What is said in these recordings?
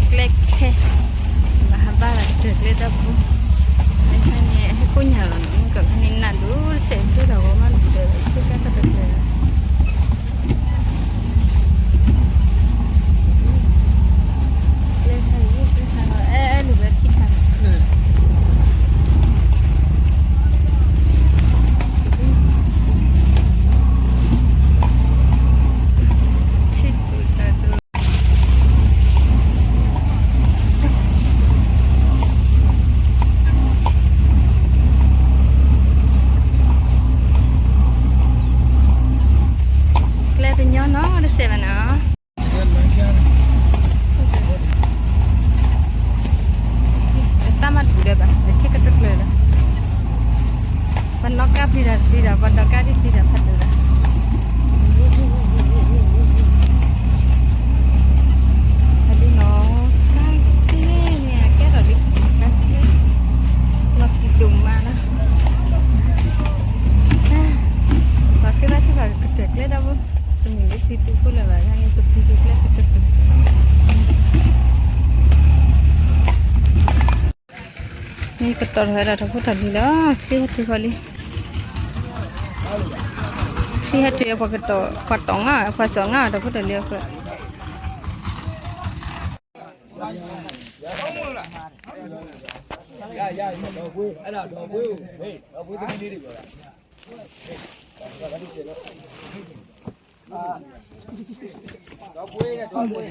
ကျဲခဲ, ဘၣ်ဟးဘၣ်လၢကတၢၢ်ကျဲတၢ်ပူၤ, အခါန့ၣ် အဟဲကိးညၣ်လီၤနီၤ, မုၢ်ကီၢ်ခါန့ၣ် နးဒိၣ်တစဲး ဒိၣ်တၢ်ဂီၤမးလီၤ, တၢၢ်ကျဲတၢ်ပူၤတၢၢ်လီၤ. ကျဲခါအံၤ ကျဲခါလီၤ, အဲအဲ လူၤဝဲခံခါလီၤ. ကျဲတညီနီတစဲးဘၣ်နီၤ. တၢ်မၤတဘူးဒီးဘၣ် လဲၤထံၣ်ကတၢၢ်ကျၢၤလီၤ. ပှၤနီၣ်ကါပျံၤတၢ်တသံဒီး ပှၤဒီးကါဒ်သံဒီးဖးဒိၣ်လီၤ. အဒ်နီၤ, တၢ်ကျဲန့ၣ် အကဲထီၣ်လံ, လီၤပျံၤဒိၣ်မးလီၤ. ပှၤဃ့ဘါထုကဖၣ်ကတၢၢ်ကျဲတၢ်ပူၤ, တမ့ၢ်လၢပျံၤဒိၣ်ဖိလၢၤဘၣ်, န့ၣ်ပပျံၤဒိၣ်ကျဲကတၢၢ်ကျၢၤ မ့ၢ်ကတီၤထီၣ်ဝဲဒၣ်တၢ်ဖိတၢ်လံၤလီၤ. ချံဟဲတုၤဃီလံ, ချံဟဲတုၤ ပှၤကတီၤ ပှၤတီၤငါ, ပှၤစီၤငါတၢ်ဖိတၢ်လံၤအဃိ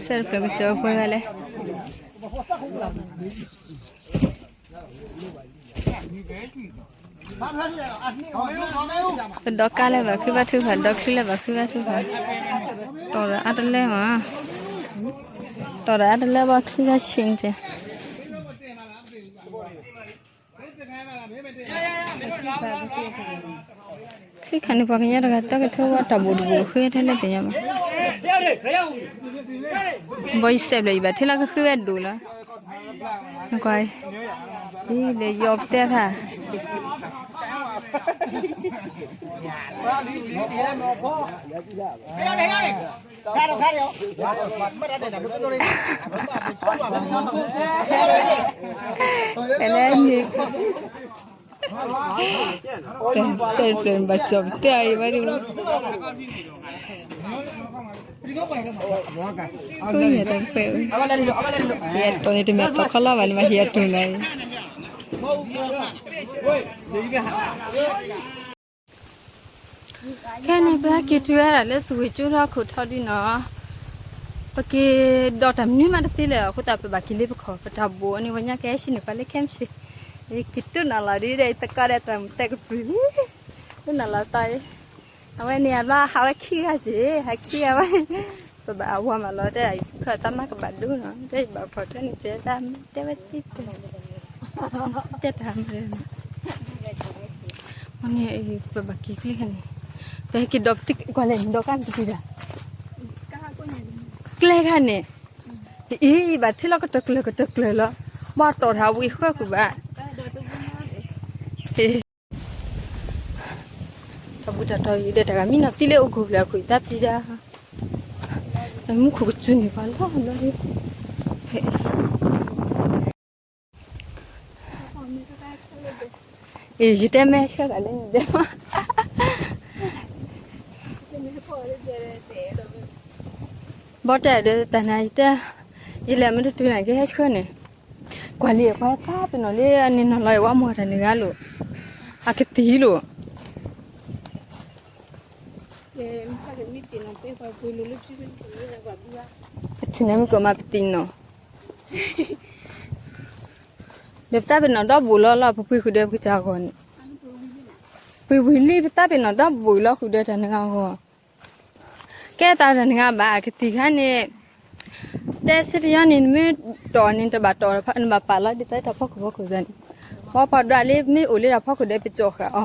ဆဲးတဖျၢၣ်ကစၢၢ်ပှဲၤဂၤလဲၣ်. ပဒီးကါလၢဘၣ်ဃ့ဘါထုကဖၣ်, ဒီးချံလၢဘၣ်ဃ့ဘါထုကဖၣ်, တီၤဒီးအါတလၢမး, တီၤဒီးအါတလၢဘၣ်ချံလၢဆ့ၣ်န့ၣ် ချံခါန့ၣ် ပှၤကညီတဂၤတၢ်ကထိဝဲတၢ်ဘူးတဘူးဃ့ထဲလဲၣ်တညါဘၣ်. ဘီယစဲးဖျၢၣ်အံၤဘၣ် ထဲလၢကဃ့ဝဲဒိၣ်လီၤ. နကွၢ်, အံၤဒီးယီၤပတဲဖး, ကဲလဲၣ်န့ၣ် ကဲ စဲးတဖျၢၣ်န့ၣ် ဘၣ်စီၤပတဲအံၤဘၣ်ဒ်, ဃုယဲၢ်တၢ်ခွဲး, ယဲၢ်တီၤန့ၣ် တမ့ၢ်တီၤခီလီၤဘၣ်န့ၣ် မ့ၢ်ယဲၢ်တီၤန့ၣ် ခဲန့ၣ် ပဟဲက့ၤတုၤဝဲဒၣ်လၢစဝ့ၤကၠိထီၣ်ခိၣ်ထီၣ်ဒ်နီၤ, ပက့ၤဒီးတၢ်မနုၤမးတသ့လၢၤ အဃိသတး ပဘၣ်က့ၤလၢပခီၣ် ပတၢ်ဘူးအန့ၣ် ပှၤညါကဟဲဆှၢန့ၢ်ပှၤလၢခဲမုၢ်ဆ့ၣ်, ယက့ၤတူၢ်နီၣ်လီၤဒ်ဒီး ယသကိးဒီးသရၣ်မုၣ်စဲးကပြုၢ်လံ, တူၢ်နီၣ်လီၤသးအံၤ, အဝဲန့ၣ်အဘျီဟးဝဲခံဂၤက့ၤ ဟးခံဂၤဝဲ, ပဘၣ်အဝၤမးလီၤ တဲဒၣ် ယခီၣ်တၢ်မၤကဘၣ်ဒိနီၤ တဲယဘၣ်ခီၣ်ထီၣ်န့ၣ် တဲတၢ်တဲဝဲသ့ၣ်တဲ တဲတၢ်မၤ မ့ၢ်န့ၣ် ပဘၣ်က့ၤကျဲခါန့ၣ်, ပဟဲက့ၤဒီးပသံကွၢ်လဲၣ်န့ၣ် ဒီးကါန့ၣ်တက့ၤဒၣ်, ကျဲခါန့ၣ်, အံၤ ဘၣ်ထဲလီၤကတၢၢ်ကျၢၤကတၢၢ်ကျၢၤလီၤ, ဘၣ်တီၢ်တၢ်ဝံၤဃၢဃုာ်ဘၣ်, တၢ်ဘူၣ်တၢ်တီၤယံၤဒီး တၢ်ဂၤမံနီၤသံလၢအိၣ်ခိၣ်ဖျၢၣ်အခိၣ်အံၤတၢ်ပျံၤတၢ်, မူခိၣ်ကစူၤန့ၢ်ပှၤလီၤဘျီဒ် အ့ ယတဲမ့ၢ်ဟဲဆှၢဘၣ်လၢန့ၣ်ဒဲးမး, ဘီတဲဒီးတၢ်နၤယတဲ, ယလဲၤမ့ၢ်တတုၤန့ၣ် ကဟဲဆှၢန့ၣ်, ကွၢ်လံ ပှၤသးပ့ၤနီၣ်လၢအန့ၣ်နီၤလီၤ အဝဲမီၢ်တၢ်န့ၣ်ဂၤလိာ်, အကသံၣ်လိာ် ပထံၣ်န့ၣ်မ့ၢ်ကီးမၤပသံနီၤ, ဒီးပသးပ့ၤနီၣ်ဒီဘူးလီၤလီၤ ပပှ့ၤဃုာ်ဒီးပကစၢ်အဂီၢ်န့ၣ်, ပှ့ၤဝံၤလံ ပသးပ့ၤနီၣ်ဒီဘူးလီၤဃုာ်ဒီးတၢ်နဂၤအဂီၢ်, ကဲတၢ်တၢ်နဂၤဘၣ် ကသံၣ်ခါန့ၣ်, တဲစ့ပယီၤန့ၣ် နမ့ၢ်တီၢ်န့ၣ် တဘၣ်တီၢ် နဘၣ်ပာ်လီၤဒ်သိးတၢ်ဖီခိၣ်ဖီခိၣ်န့ၣ်, ပှၤပှၤဒွးလၢမ့ၢ်အိၣ်လၢတၢ်ဖီခိၣ်ဒီးပကၠီၣ်ဃာ်အီ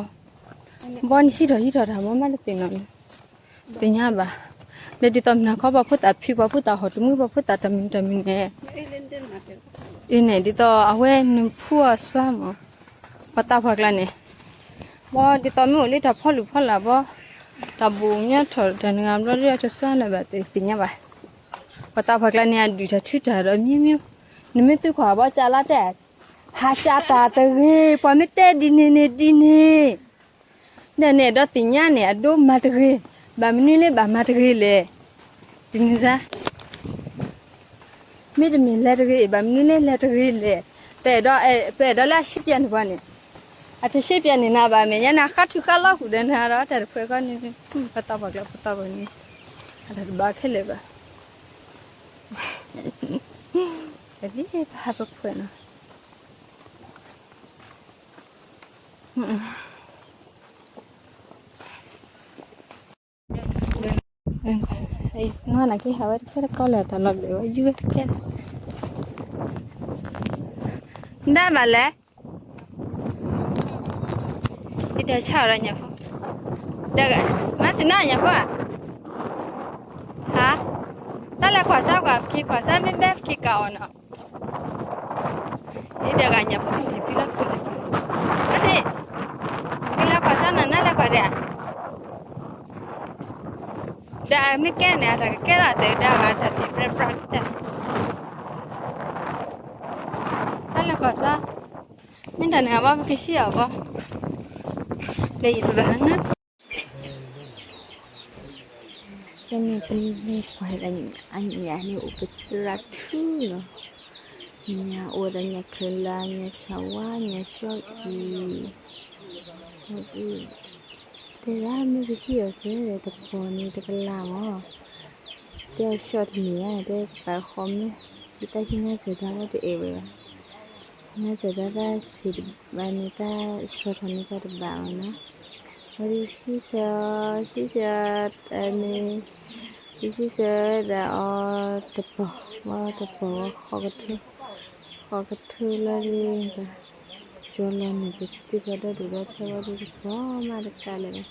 ၤ, ဘီနဟံးထီၣ်ဟံးထီၣ်တၢ်ဘီမးတသ့ၣ်နီၣ်န့ၣ် သ့ၣ်ညါဘၣ်, ဒီးဒ်သိးမနၤခီ ပှၤဖိသၣ်ဖံး ပှၤဖိသၣ်ဟီၣ်တမုၢ် ပှၤဖိသၣ်တမံၤတမံၤန့ၣ်, အံၤန့ၣ် ဒ်သိးအဝဲနဖှူအီၤစွါမး, ပှၤသးပှၢ်ကျါန့ၣ်, ဘီဒ်သိးမ့ၢ်အိၣ်လၢတၢ်ဖီလူၤဖီလာ်ဘီ, တၢ်ဘူးမ့ၢ်ထီၣ်တၢ်နဂၤဘျီဒ်တစွါလၢၤဘၣ်သ့ၣ်ညါဘၣ်, ပှၤသးပှၢ်ကျါန့ၣ် အဒုးတၢ်ထုတၢ်ဒီးမ့ၢ်မ့ၢ် နမ့ၢ်သူၣ်ခွါဘီၣ်ကၠၢ်လၢတဲ, ဟးကၠၢ်တၢ်တဂ့ၤ, ပှၤမ့ၢ်တဲဒ်န့ၣ်န့ၣ်ဒ်န့ၣ်, ဒီးန့ၣ်အဲၣ်ဒိးသ့ၣ်ညါန့ၣ် အဒိမၤတဂ့ၤ, ဘၣ်မနုၤလၢဘၣ်မၤတဂ့ၤလဲၣ်, ဒ်န့ၣ်စ့ၢ် မ့တမ့ၢ်လဲၤတဂ့ၤ, ဘၣ်မနုၤလၢလဲၤတဂ့ၤလဲၣ်, ပအဲၣ်ဒိး, ပအဲၣ်ဒိးလၢအရှဲပၠးန့ၢ်ပှၤန့ၣ်, အတရှဲပၠးန့ၢ်နၤဘၣ်, မဲာ်ညါန့ၣ် ဃါထုဃါလီၤဃုာ်ဒီးနၤဒီး တၢ်တဖှဲးဃီန့ၣ်, ပသးပှၢ်ကျၢၢ် ပသးပှၢ်န့ၣ်, အတၢ်တဘၣ်ခဲလၢာ်ဘၣ်, အဒ်ပဟးပဖှဲးနီၤ နကဟးဝဲတကဲတကီလၢတၢ်လီၤဘျဲၣ်ဝဲ ယူၢ်ဝဲတကဲ, ဒၣ်ဘၣ်လဲၣ်, ယတဲဆၣ်ဒီးညၣ်ဖိ, မၤစၢၤနၤညၣ်ဖိဧါ, ဟါ, တၢ်လဲၤကွၢ်စၢ်ကွၢ်ဖကံကွၢ်စၢ်မ့ၢ်ဘဲဖကံကၤအီၤနီၤ ဒ်တဂၤညၣ်ဖိကနံၤသံလီၤတခိၣ်န့ၣ်, အစ့, ကလဲၤကွၢ်စၢ်နၤ နလဲၤကွၢ်ဒဲး, ဒီးအမ့ၢ်ကဲန့ၣ် အတၢ်ကကဲထီၣ်အသးဒီးအဂၤတၢ်သံပြဲပြဲတၢ်, တၢ်လဲၤကွၢ်စၢ်, မ့ၢ်တၢ်န့ၣ်အဘၣ်ပကဆံၣ်အီၤဘၣ်, ဒီးယတဘၣ်ဟါနၤ ကဲန့ၣ်ပလဲၤကွၢ်အညၣ်န့ၣ် အိၣ်ပသရၣ်ထူလီၤ, ညၣ်အိၣ်ဒီးညၣ်ချၢၣ်လၢ် ညၣ်ဆၣ်ဝါ ညၣ်ဆီအံၤ, တဲဒၣ်မ့ၢ်ပဟံၣ်အီၤစ့ၢ်တပီၤန့ၣ်တကလးမး, တဲအီၤဆီတန့ၢ်ဧါ တဲပာ်ဃီမ့ၢ်, ယတၢ်ဟံးငါစၢၤတၢ်ဘၣ်တအဲၣ်ဝဲဘၣ်, ဟံးငါစၢၤတၢ်သးဆံးတဘၣ်န့ၣ် တၢ်ဆီၣ်ထီၣ်န့ၢ်ကီၢ်တဘၣ်အီၤနီၤ, ဝဲဒၣ်ဟံးစၢၤ, ဟံးစၢၤ, န့ၣ်, ယဟံးစၢၤဒၣ်အီၤတပီၤ, ဝဲတပီၤဝဲဃီကထၢ, ဃီကထၢလီၤဒ်, ကၠီလီၤန့ၣ် ပသ့ၣ်ဖးဒီဒူၣ်ဒီထၢဝဲဒၣ်တပီၤမးတကးလဲၣ်,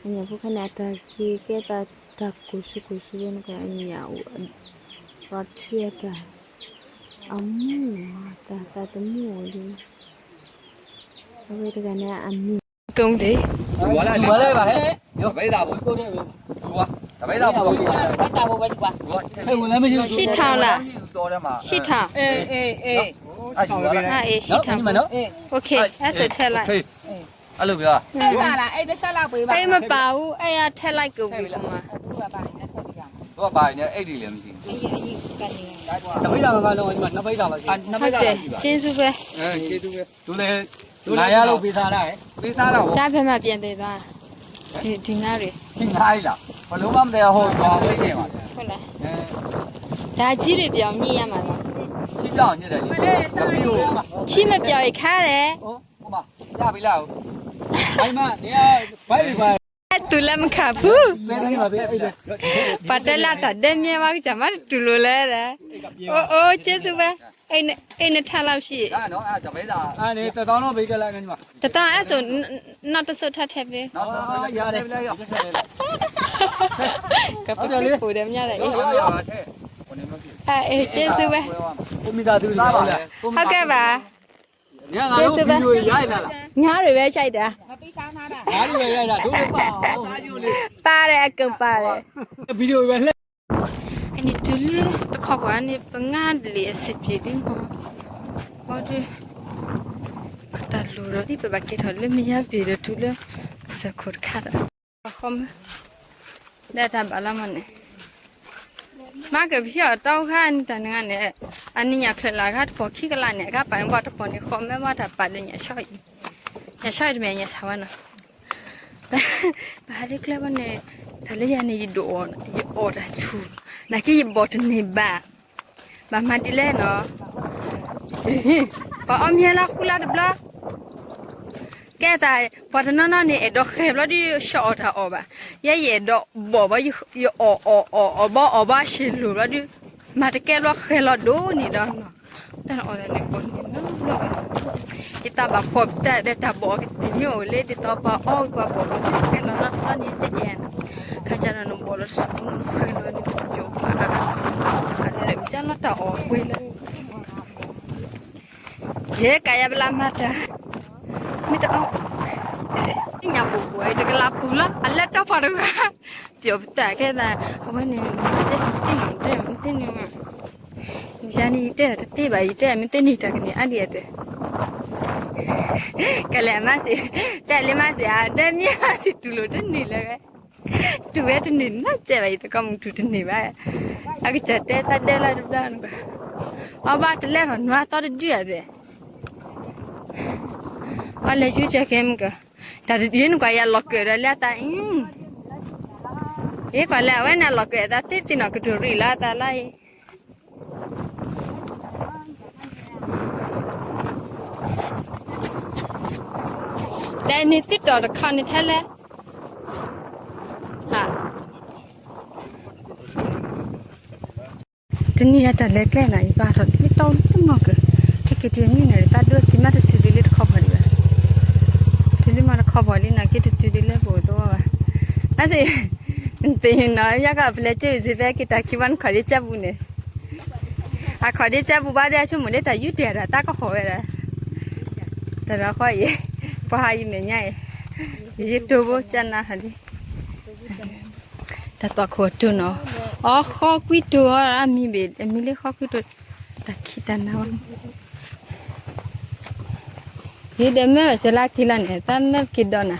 အညၣ်ဖိခါန့ၣ် အတၢ်ဂ့ၤကဲသးတၢ်ကိၢ်ဆူကိၢ်ဆူဝဲန့ၣ် အညၣ်အိၣ်, ပှၤထံၣ်အတၢ်, အမူၢ်, တၢ်သးသမူအိၣ်ဒ်, အဝဲတဂၤန့ၣ်အမံၤ, ကဒ့, ဝဲလၢဘၣ်ဟဲ, တဘဲသးဖိ, တဘဲသးဖိ, ရှံၣ်ထီၣ်လၢ, ရှံၣ်ထီၣ်, အဲၣ်, ရှံၣ်ထီၣ်, အဲၣ်, အဲၣ်, အဲၣ်, အဲၣ်, အဲၣ်မပာ်အူ, အဲၣ်ထဲလၢကဝံၤလီၤမး, ကျေးဇူးပဲ, ဒါဘယ်မှာပြန်သယ်သွားလဲ, ဒီငါးတွေ, ဒီငါးလီၤ, ဘယ်လိုမှမသယ်ရဘူး, ဒါကြီးတွေပြောင်းညှိရမှာလား, ချီမပြောင်းရင်ခါတယ်, သူလည်းမခံဘူး, ပှၤတဲလၢတၢ်ဒဲမြဲဝါကစၢ်မးတတူၢ်လိာ်လဲၣ်, အိၣ်အိၣ် ကျေးဇူးပဲ, အိမ်နှစ်ထပ်လောက်ရှိ, တစ်သောင်း, တစ်သောင်းအဲ့ဆို နောက်တစ်စုပ်ထပ်ထည့်ပေး, ကပူတယ်များတယ်, အဲကျေးဇူးပဲ, ဟုတ်ကဲ့ပါ, ကျေးဇူးပဲ, ငါးတွေပဲကြိုက်တာ, ပါတယ်အကုန်ပါတယ်, အန့ၣ်တုၤလၢတခီပၤန့ၣ် ပငါးလံာ်အဆင်ပြေဒ်မး, ဘီဒုး, တၢ်လိၣ်ဒီးဒ်ပဘၣ်ကဲထီၣ်လၢမ့ၢ်ယါဘ့ၣ်ဒီးတုၤလၢကစၢၢ်ခိၣ်တခါဒီး, ဃီမး, ဒီးတၢ်ဘၣ်လီၤမးန့ၣ်, မၤက့ၤပဟံၣ်အီၤတီခါန့ၣ်တၢ်နဂၤန့ၣ်, အန့ၣ်ညၣ်ချၢၣ်လၢ်အခါတပီၤခံကလးန့ၣ် အခါပာ်န့ၣ်ဘၣ်တပီၤန့ၣ် ဃီမဲဘၣ်တၢ်ပာ်ဒီးညၣ်ဆီအံၤ, ညၣ်ဆီအံၤတမ့ၢ်ညၣ်ဆၣ်ဝါနီၤ ပဟးလၢကျဲဘၣ်န့ၣ်, တၢ်လၢယၤန့ၣ် ယဒိၣ်အီၤ, ယအီၣ်တၢ်ဆူၣ်, နာ်က့ယဘီၣ်တန့ၢ်ဘၣ်, ဘၣ်မၤဒ်လဲၣ်နီၤ, ပှၤအီၣ်မ့ၤလၢဃူလၢ်တဘျီ, ကဲသး, ပှၤတနီၤနီၤန့ၣ် အဲၣ်ဒိးဃဲၤဘျီဒုး ဆှီအီၣ်တၢ်အီၣ်ဘၣ်, ယဲယအဲၣ်ဒိးဘီၣ်ဘၣ်, ယအီၣ်အီၣ်အီၣ်အီၣ်ဘီအီၣ်ဘၣ်ဆံးလိာ်ဘျီဒုး, မၤတကဲဘျီဃဲၤလီၤဒိၣ်န့ၣ်ဒီးနီၤ တၢ်အီၣ်တၢ်န့ၣ်ဘီၣ်န့ၣ်လီၤလီၤ, ယသးဘၣ်ဖှီၣ်ပတၢ်ဒီးတၢ်ဘီၣ်အီၣ်ကသ့ၣ်မ့ၢ်အိၣ်လၢ ဒ်သိးပှၤအီၣ်ဝံၤပှၤဘီၣ်ဘီၣ်သ့ၣ်တဖၣ်လီၤလီၤတဘျီန့ၣ် တအဲၣ်နီၤ, ခါကၢ်ဒီးနဘီၣ်လီၤတဆူၣ်နဃဲၤလီၤန့ၣ် ယိာ်ဘၣ်, လၢမ့ၢ်ကၢ်လီၤတၢ်အီၣ်ကွ့လၢ ယဲကယၤဘျါမၤတၢ်, မ့ၢ်တအီၣ်, ညၣ်ပူၤပူၤ တကလးပူၤလီၤ အလဲၤတီၢ်ဖီတဂၤ, ပျီၤပတၢ်ကဲသး, အဝဲန့ၣ် တဲမသ့ၣ်နီၤ တဲမသ့ၣ်န့ၣ်, ယၤန့ၣ် ယတဲတသ့ဘၣ်, ယတဲမ့ၢ်သ့န့ၣ် တၢ်ကန့ၢ်အါဒံးအသ့, ကလဲၤမးစံး, တဲလၢမးစံးဧါ, ဒီးမ့ၢ်မးစံး တူၢ်လိာ်တန့ၢ်လၢၤဝဲ, တူၢ်ဝဲတန့ၢ်နီတစဲးဘၣ်, ယသကိးမုၣ်တူၢ်တန့ၢ်ဘၣ်, အကစၢ်တဲသးဒဲလီၤတဘျီနကွၢ်, အီၣ်ဘၣ်တလဲထီၣ်နွၤသီတဒုအသ့, အီၣ်လဲၤဆူကဲကဲမုၢ်က, တၢ်တဒုနကွၢ်ယၤလီၤကၢၣ်ဒီးလၢအသးအံၤ, ယကွၢ်လၢအဝဲန့ၣ်လီၤကၢၣ်အသးသ့သ့ၣ်နီၣ်ကတိၤရံၣ်လီၤအသးလီၤအံၤ ဒီးန့ၣ်သုတီၢ်တခီန့ၣ်ထဲလဲၣ်, တနံၤအတၢ်လဲၤကျဲနီၤ ယဘၣ်ထီၣ်လၢတီတနီၢ်ကၢၢ်, ဟဲက့ၤတုၤနံၣ်န့ၣ် တၢ်ဒိတံၢ်မးတတုၤဒံးလၢတခီပီၤဒံးဘၣ်, တုၤလံမးတခီပီၤလံနီၤ က့ၤတတုၤဒံးလၢပအိၣ်သဝီဘၣ်, နစ့ၢ်, နသ့ၣ်နီၤ ယကပလဲၤကၠိအံၤစ့ၢ် ဖဲက့ၤတၢ်ခံဘီနခီၣ်ဒ့ကၠၢပူၤန့ၣ် အခီၣ်ဒ့ကၠၢပူၤဘၣ်ဒီး အဆိကမိၣ်လၢတၢ်ယူးတ့ၢ်အတၢ်သးကဟီၣ်ဝဲဒၣ်, တၢ်ဒီးဃီအံၤ, ပှၤဟးယမဲာ်ညါအံၤ, ယတိၢ်ဘိကနၣ်ဟးလံ, တၢ်သွၣ်ခိၣ်အတိၢ်နီၤ, အီဃီကွံတိၢ်အီၤ အမံၤဘ့ၣ် အမံၤလၢဃီကွံတိၢ်, တၢ်ခံးတၢ်နၤဝဲ ယဒဲးမၢဝဲစၢၤလၢက့ၤလီၤန့ၣ် တၢ်မၢက့ၤဒီးနၤ,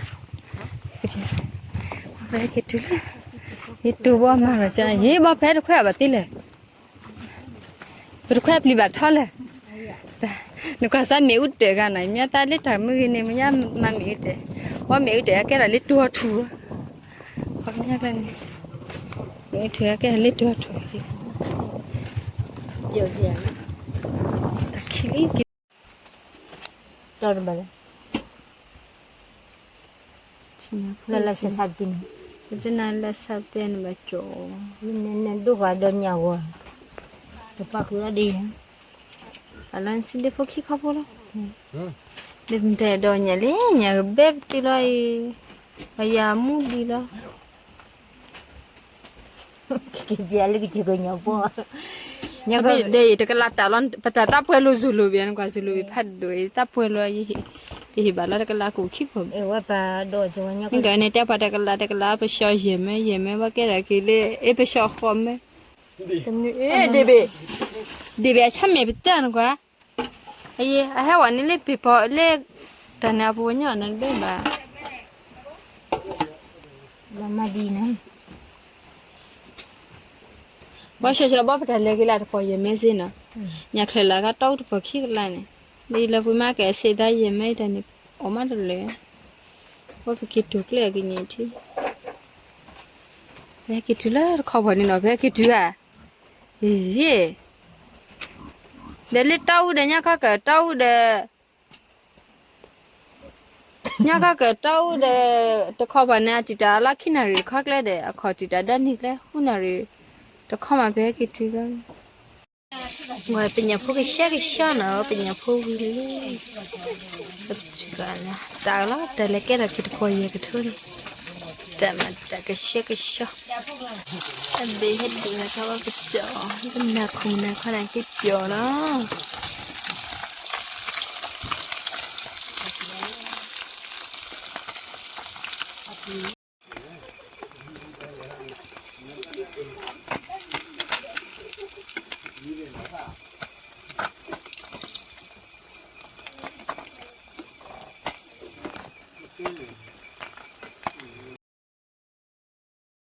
ပဟဲက့ၤတုၤလၢ, ယတိၢ်ဘိမၤရၤကနၣ် ယဘီဖဲတခွဲးအဘၣ်သ့လဲၣ်, ပတခွဲးပျံၤဘၣ်ထီလဲၣ်, နကွၢ်စၢ်မ့ၣ်အူတၢၢ်ဂၤနီၤ မ့ၢ်သးလၢတၢ်မုၢ်ဂ့ၤန့ၣ် မ့ၢ်ညါမၤမ့ၣ်အူတၢၢ်, ဝဲမ့ၣ်အူတၢၢ်အကဲထီၣ်လၢတိၢ်ထူၣ်, မ့ၣ်အူထူၣ်အကဲထီၣ်လၢတိၢ်ထူၣ်, တၢ်ခံးလံက့ၤ လၢလၢဆးဆးပတံၢ်န့ၣ်, ပတနၤလၢဆးပတဲန့ၣ်ဘၣ်ကၠီ, နဒိၣ်ဃာ်ဒီးညၣ်ဂီၤ, တပာ်ဃုာ်အီၤဒ်ယဲ, အလၢနစုဒ့ဖိခံခီဖိလီၤ, ဒ်မတဲဒီးညၣ်လံ ညၣ်ကဘဲပတုၤလီၤအံၤ, အယၤမူဒံးလီၤ က့ၤပျဲလၢကစၢၢ်ကညီဖိ, ညါဘၣ်ဒဲးအံၤ တကလးတၢ်လီၤ ပတၢ်သးပှဲၤလိာ်စူၤလိာ်ဘၣ် နကွၢ်စူၤလိာ်ဘၣ်ဖးဒိၣ်အံၤ သးပှဲၤလိာ်ယဟ့ၣ်, ယဟ့ၣ်ဘၣ်လီၤတကလးကအိၣ်ခံဖီ, မ့ၢ်ကန့ၣ်တဲပှၤတကလးတကလး ပဆှီယဲၢ်မၢ ယဲၢ်မၢ ဘၣ်ကဲဒၣ်က့ၤလၢ အ့ၣ်ပဆှီဃိးမၢ, ဒ့ဘ့ၣ်, ဒ့ဘ့ၣ်အဆၢမဲာ်ပတၢ်နကွၢ် အယဲ အဟဲဝဲန့ၣ်လၢပ့ၤပီၤလၢ တၢ်န့ၣ်အပူၤကညီနဘဲဘၣ်, ဘၣ်ဆှီဆှီဘၣ်ပတၢ်လဲၤက့ၤလၢတပီၤယဲၢ်မၢစ့ၢ်နီၤ, ညၣ်ချၢၣ်လၢကတီၢ်တပီၤခံကလးန့ၣ်, ဒ်လၢပှၤမၤကဲးစ့ၢ်ဒၣ်ယဲၢ်မၢတၢ်န့ၣ်, အီၣ်မးတလၢာ်, ပက့ၤတိၢ်ကျဲအကညံၣ်ထံ ပဟဲက့ၤတုၤလၢတခီပီၤန့ၣ်နီၤ ပဟဲက့ၤတုၤဧါ, ယံၤ, ဒီးလၢတီအူဒီးညါခီကတီအူဒီး, ညါခီကတီအူဒီး, တခီပီၤန့ၣ် အတံာ်တာ်အလီၢ်ခံနၣ်ရံၣ်တခီကျဲဒီး အခီၣ်တံာ်တာ်ဒၣ်န့ၣ်ကျဲ ဃုနၣ်ရံၣ်, တခီမးပဟဲက့ၤတုၤလီၤ ဝဲပညၣ်ဖိကဆှဲကဆှီနီၤ ပညၣ်ဖိဝံၤလံ, တၢ်လီၤ တၢ်လဲၤကဲထီၣ်က့ၤတပီၤယဲၢ်ကထိန့ၣ်, တၢ်မၤတၢ်ကဆှဲကဆှီ, အဘ့ၣ်ဟဲဒိၣ်နၤခီဘၣ်ပစီၣ်, ပနၢ်ခိၣ်နၢ်ခီနၤက့ၤပစီၣ်လီၤ